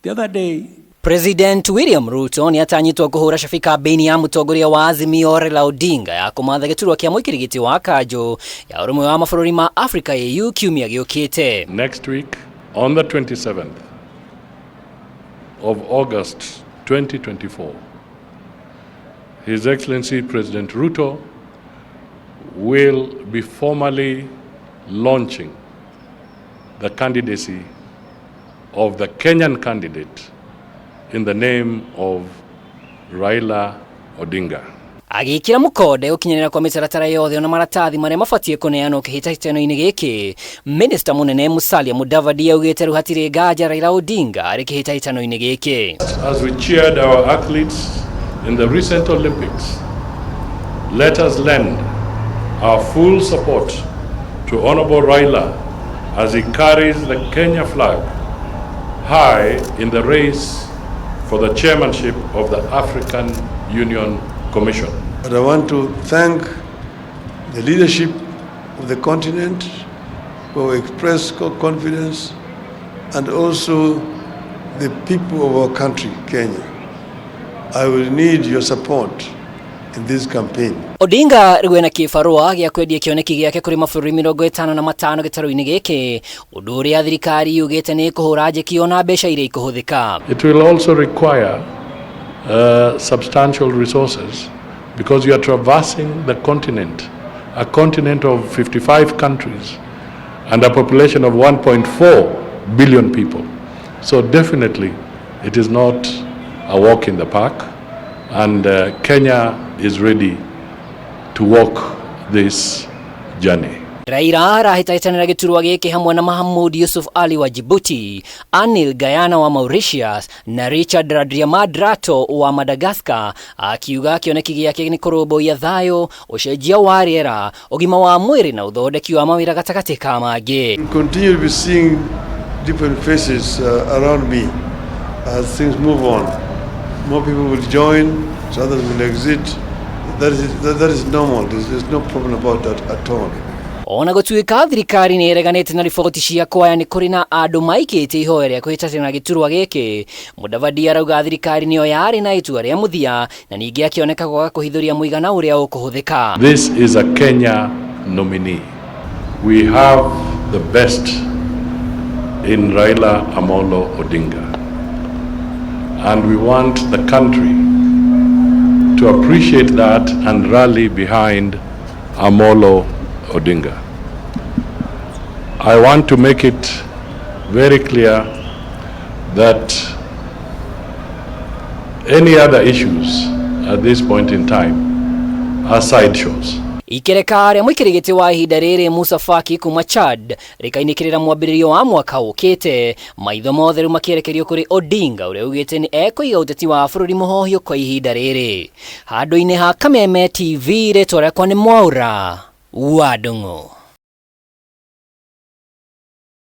The other day, President William Ruto nĩ atanyĩtwo kũhũra cabi kambĩini ya mũtongoria wa Azimio Raila Odinga ya kũmatha gĩturwa kĩa mũikĩri gĩtĩ wa kanjũ ya ũrũmwe wa mabũrũri ma Afrika AU kiumia gĩũkĩte. Next week, on the 27th of August 2024, His Excellency President Ruto will be formally launching the candidacy of the Kenyan candidate in the name of Raila Odinga. Agĩkĩra mũkonde gũkinyanĩra kwa mĩtaratara yothe ona maratathi marĩa mabatiĩ kũneanwo kĩhĩtahĩtano-inĩ gĩkĩ, Minista mũnene Musalia Mudavadi augĩte rĩu hatirĩ nganja Raila Odinga arĩ kĩhĩtahĩtano-inĩ gĩkĩ. As we cheered our athletes in the recent Olympics, let us lend our full support to Honorable Raila as he carries the Kenya flag high in the race for the chairmanship of the African Union Commission. But I want to thank the leadership of the continent who expressed confidence, and also the people of our country, Kenya. I will need your support in this campaign. Odinga rĩu ena kĩbarũa gĩa kwendia kĩoneki gĩake kũrĩ mabũrũri 55 gĩtarũ-inĩ gĩkĩ, ũndũ ũrĩa thirikari yugĩte nĩ ĩkũhũra njeki ona mbeca iria ikũhũthĩka. It will also require substantial resources because you are traversing the continent, a continent of 55 countries and a population of 1.4 billion people. So definitely it is not a walk in the park, and Kenya is ready to walk this journey. Raila arahĩtahĩtanĩra gĩturwa gĩkĩ hamwe na Mahamud Yusuf Ali wa Djibouti, Anil Gayana wa Mauritius na Richard Randriamandrato wa Madagascar, akiuga kĩoneki gĩake nĩ kũrũmbũiya thayũ, ũcenjia wa rĩera, ũgima wa mwĩrĩ na ũthondeki wa mawĩra gatagatĩ ka mangĩ. We'll continue to be seeing different faces around me as things move on. More people will join, so others will exit. That is normal. There's no problem about that at all. Ona gũtuĩka thirikari nĩ ĩreganĩte na riboti cia kwaya nĩ kũrĩ na andũ maikĩtie ihoya rĩa kũhĩtahĩtana gĩturwa gĩkĩ, Mudavadi arauga thirikari nĩyo yarĩ na itua rĩa mũthia na ningĩ akĩoneka kwaga kũhithũria mũigana ũrĩa ũkũhũthĩka. This is a Kenya nominee. We have the best in Raila Amolo Odinga, and we want the country to appreciate that and rally behind Amolo Odinga. I want to make it very clear that any other issues at this point in time are sideshows. Ikereka rĩa mũikĩri gĩtĩ wa ihinda rĩrĩ Musa Faki kuma Chad rĩkainĩkĩrĩra mwambĩrĩrio wa mwaka ũkĩte, maitho mothe rĩu makĩerekerio kũrĩ Odinga ũrĩa ugĩte nĩ ekũiga ũteti wa bũrũri mũhohio kwa ihinda rĩrĩ. Handũ-inĩ ha Kameme TV, rĩtwa rĩakwa nĩ Mwaura wa Ndung'u.